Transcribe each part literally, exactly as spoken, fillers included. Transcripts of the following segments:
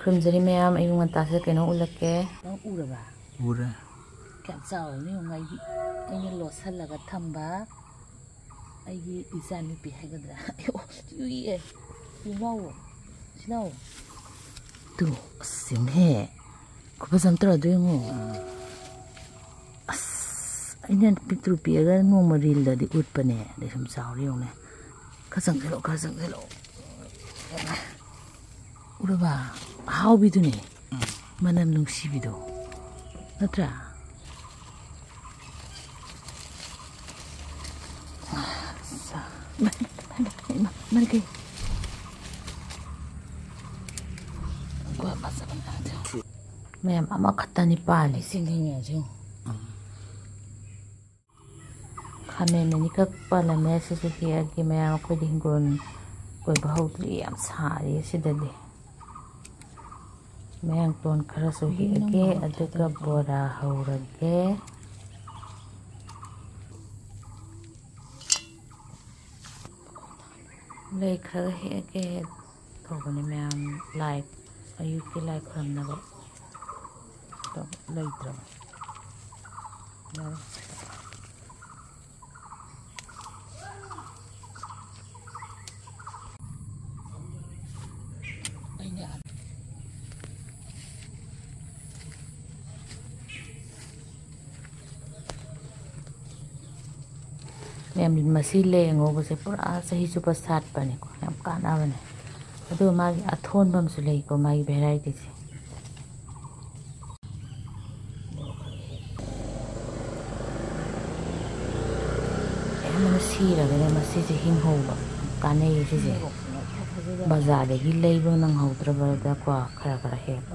ꯈꯨꯔꯨꯝꯖꯔꯤ ꯃꯌꯥꯝ, ꯑꯌꯨꯛ ꯉꯟꯇꯥꯁꯤꯗ ꯀꯩꯅꯣ ꯎꯠꯂꯛꯀꯦ꯫ ꯅꯪ ꯎꯔꯕ? ꯎꯔꯦ꯫ ꯀꯌꯥꯝ ꯆꯥꯎꯔꯕꯅꯣ ꯌꯦꯡꯉꯨ꯫ ꯑꯩꯒꯤ, ꯑꯩꯅ ꯂꯣꯠꯁꯜꯂꯒ ꯊꯝꯕ ꯑꯩꯒꯤ ꯏꯆꯥꯅꯨꯄꯤ ꯍꯥꯏꯒꯗ꯭ꯔꯥ? ꯑꯌꯣ, ꯌꯨꯏꯌꯦ꯫ ꯌꯨ ꯂꯥꯎꯋꯣ꯫ ꯁꯤ ꯂꯥꯎꯋꯣ꯫ ꯇꯨ, ꯑꯁ, ꯌꯦꯡꯉꯨꯍꯦ꯫ ꯈꯨꯐꯖ ꯑꯃ ꯇꯧꯔꯗꯣ ꯌꯦꯡꯉꯣ꯫ ꯎꯝ꯫ ꯑꯁ, ꯑꯩꯅ ꯄꯤꯛꯇ꯭ꯔꯨ ꯄꯤꯛꯑꯒ ꯅꯣꯡꯃ ꯔꯤꯜꯗꯗꯤ ꯎꯠꯄꯅꯦ꯫ ꯑꯗꯩ ꯁꯨꯝ ꯆꯥꯎꯔ ꯌꯦꯡꯉꯨꯅꯦ꯫ ꯈꯔ ꯆꯪꯁꯤꯜꯂꯣ, ꯈꯔ ꯆꯪꯁꯤꯜꯂꯣ꯫ ꯎꯔꯕ? ꯑꯍꯥꯎꯕꯤꯗꯨꯅꯦ꯫ ꯎꯝ꯫ ꯃꯅꯝ ꯅꯨꯡꯁꯤꯕꯤꯗꯣ꯫ ꯅꯠꯇ꯭ꯔꯥ? ꯑꯁ꯫ ꯃꯥ, ꯃꯥ, ꯃꯥ, ꯃꯥ ꯀꯩ? ꯃꯌꯥꯝ ꯑꯃꯈꯛꯇꯅꯤ ꯄꯥꯜꯂꯤꯁꯦ꯫ ꯁꯤꯡꯒꯩꯅꯦ ꯍꯧꯖꯤꯛ ꯌꯦꯡꯉꯨ꯫ ꯎꯝ꯫ ꯈꯥꯃꯦꯟ ꯑꯅꯤꯈꯛ ꯄꯥꯜꯂꯝꯃꯦ, ꯁꯤꯁꯨ ꯍꯦꯛꯑꯒꯦ꯫ ꯃꯌꯥꯝ ꯑꯩꯈꯣꯏꯗꯤ ꯍꯤꯡꯒꯣꯜ ꯀꯣꯏꯕ ꯍꯧꯗ꯭ꯔꯤ, ꯌꯥꯝ ꯁꯥꯔꯤ ꯁꯤꯗꯗꯤ꯫ ꯃꯌꯥꯡꯇꯣꯟ ꯈꯔꯁꯨ ꯍꯦꯛꯑꯒꯦ, ꯑꯗꯨꯒ ꯕꯣꯔꯥ ꯍꯧꯔꯒꯦ꯫ ꯂꯩ ꯈꯔ ꯍꯦꯛꯑꯒꯦ ꯇꯧꯕꯅꯦ ꯃꯌꯥꯝ, ꯂꯥꯏ, ꯑꯌꯨꯛꯀꯤ ꯂꯥꯏ ꯈꯨꯔꯨꯝꯅꯕ꯫ ꯑꯗꯣ ꯂꯩꯇ꯭ꯔꯕ꯫ ꯌꯥꯔꯦ꯫ ꯃꯌꯥꯝ, ꯃꯁꯤ ꯂꯩ ꯑꯉꯧꯕꯁꯦ ꯄꯨꯔꯥ ꯆꯍꯤ ꯆꯨꯞꯄ ꯁꯥꯠꯄꯅꯤꯀꯣ, ꯌꯥꯝ ꯀꯥꯟꯅꯕꯅꯦ꯫ ꯑꯗꯨꯒ ꯃꯥꯒꯤ ꯑꯊꯣꯟꯕ ꯑꯃꯁꯨ ꯂꯩꯀꯣ, ꯃꯥꯒꯤ ꯚꯦꯔꯥꯏꯇꯤꯁꯦ꯫ ꯑꯌꯥꯝꯕꯅ ꯁꯤꯔꯒꯅꯦ ꯃꯁꯤꯁꯦ ꯍꯤꯡꯍꯧꯕ, ꯀꯥꯟꯅꯩꯌꯦ ꯁꯤꯁꯦ꯫ ꯕꯖꯥꯔꯗꯒꯤ ꯂꯩꯕ ꯅꯪꯍꯧꯗ꯭ꯔꯕꯗꯀꯣ, ꯈꯔ ꯈꯔ ꯍꯦꯛꯄ꯫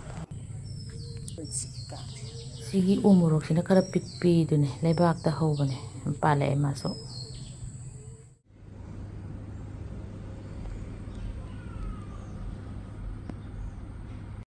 ꯁꯤꯒꯤ ꯎ ꯃꯣꯔꯣꯛꯁꯤꯅ ꯈꯔ ꯄꯤꯛꯄꯤꯗꯨꯅꯦ, ꯂꯩꯕꯥꯛꯇ ꯍꯧꯕꯅꯦ, ꯄꯥꯜꯂꯛꯑꯦ ꯃꯥꯁꯨ꯫